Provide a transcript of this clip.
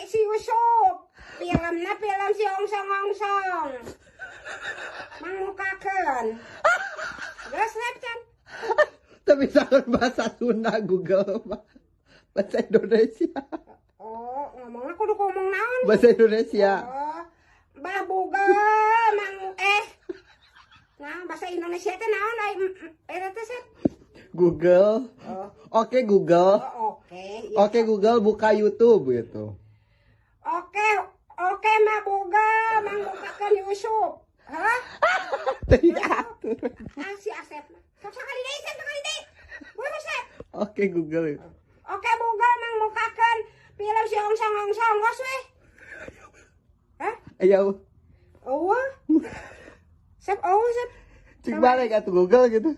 si Yusuf. Filmna film si Ongsong Ongsong. Mangmukakeun. Geus rep can. Tapi bisa bahasa Sunda Google mah. Bahasa Indonesia. Oh, ngomongna kudu ngomong naon? Bahasa Indonesia. Oh, Bah Google mang eh. Nah, bahasa Indonesia teh naon ai eta teh, Sep? Google. Oh, Oke Google. oh, oke. Iya. Oke Google, buka YouTube gitu. Oke mah Google mangbukakeun Yusuf. Hah? Diatur. Ah, si Asep mah. Sok sakali deui, Sep, sakali deui. Buru, Sep. Oke Google. Oke Google, mangmukakeun film si Ongsong Ongsong geus we. Hah? Ayo. Eueuh. Sep, eueuh, Sep. Cik balik atuh Google gitu.